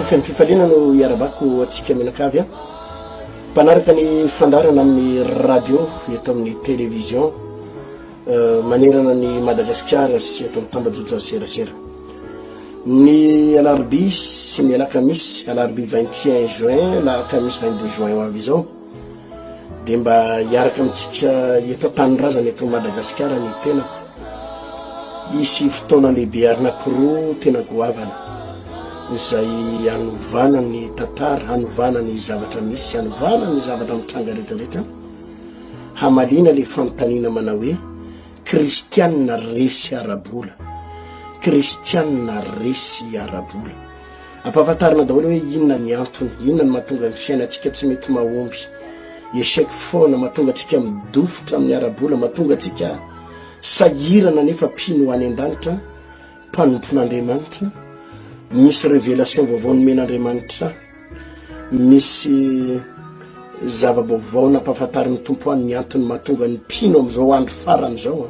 Feno fifaliana no iarabako antsika mianakavy a. Mpanaraka ny fandaharana amin'ny radio eto amin'ny télévision eh, manerana ny Madagasikara sy eto amin'ny tambajotra serasera. Ny alarobia sy ny alakamisy, alarobia 21 juin, alakamisy 22 juin ho avy izao, dia mba hiaraka amintsika eto an-tanindrazana eto Madagasikara ny tenako. Hisy fotoana lehibe anankiroa tena goavana izay hanovana ny tantara, hanovana ny zavatra misy, hanovana ny zavatra mitranga rehetrarehetra, hamaliana ilay fanontaniana manao hoe Kristianina resy ara-bola, Kristianina resy ara-bola. Ampahafantarina daholo hoe inona ny antony, inona no mahatonga ny fiainantsika tsy mety mahomby, échec foana, mahatonga antsika midofotra amin'ny ara-bola, mahatonga antsika sahirana nefa mpino ho any an-danitra, mpanompon'Andriamanitra, misy révélation vaovao nomen'Andriamanitra, misy zava-baovao nampahafantarin'ny Tompo any ny antony mahatonga ny mpino amin'izao andro farany izao.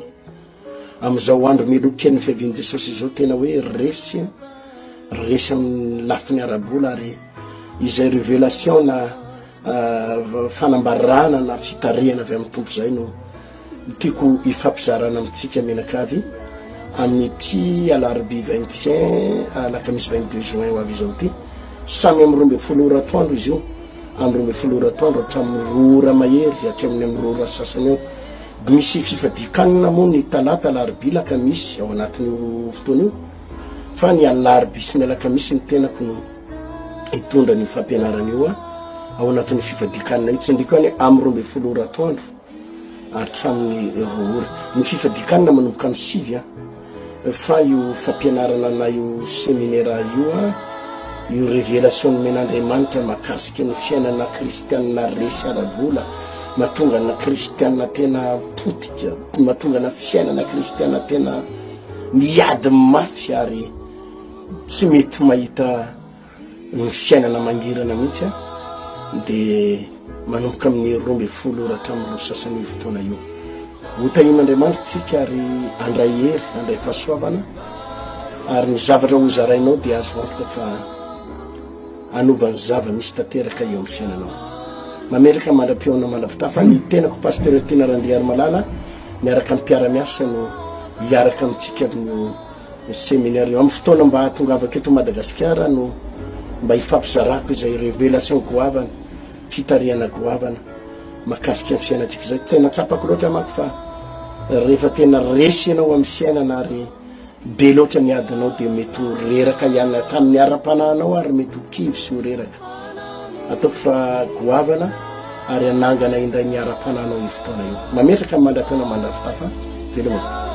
Amin'izao andro mialoha-kelin'ny fiavian'i Jesosy izao tena hoe resy, resy amin'ny lafiny ara-bola ary izay révélation na ah, fanambarana na fitarihana avy amin'ny Tompo izay no tiako hifampizarana amintsika mianakavy amin'ity alarobia 21 alakamisy 22 juin ho avy izao ity. Samy amin'ny 12 ora atoandro izy io, amin'ny 12 ora atoandro hatramin'ny 2 ora mahery hatramin'ny amin'ny 2 ora sasany eo. Misy fifadian-kanina moa ny talata, alarobia, lakamisy ao anatin'io fotoana io fa ny alarobia sy ny alakamisy ny tenako no hitondra an'io fampianarana io ao anatin'io fifadian-kanina io. Tsindriko ihany amin'ny 12 ora atoandro hatramin'ny 2 ora. Ny fifadian-kanina manomboka amin'ny 9 an. Fa io fampianarana na io seminera io an, io révélation nomen'Andriamanitra mahakasika ny fiainana kristianina resy ara-bola, mahatonga ana kristianina tena potika, mahatonga ana fiainana kristianina tena miady mafy ary tsy mety mahita ny fiainana mangirana mihitsy a, dia manomboka amin'ny 12 ora hatramin'ny roa sasany io fotoana io. Ho tahian'Andriamanitra tsika ary handray hery, handray fahasoavana, ary ny zavatra ho zarainao dia azo antoka fa hanova ny zava-misy tanteraka eo amin'ny fiainanao. Mametraka mandra-pihaona mandra-pitafa ny tenako Pasteur Tiana Randriarimalala miaraka amin'ny mpiara-miasa no hiaraka amintsika amin'io Séminaire io. Amin'ny fotoana mba hahatongavako eto Madagasikara no mba hifampizarako izay révélation goavana, fitarihana goavana mahakasika ny fiainantsika izay. Tena tsapako loatra manko fa rehefa tena resy ianao amin'ny fiainana ary be loatra ny adinao dia mety ho reraka ihany hatramin'ny ara-panahinao ary mety ho kivy sy ho reraka. Ataoko fa goavana ary hanangana indray ny ara-panahinao io fotoana io. Mametraka ny mandra-pihaona mandra-pitafa. Veloma.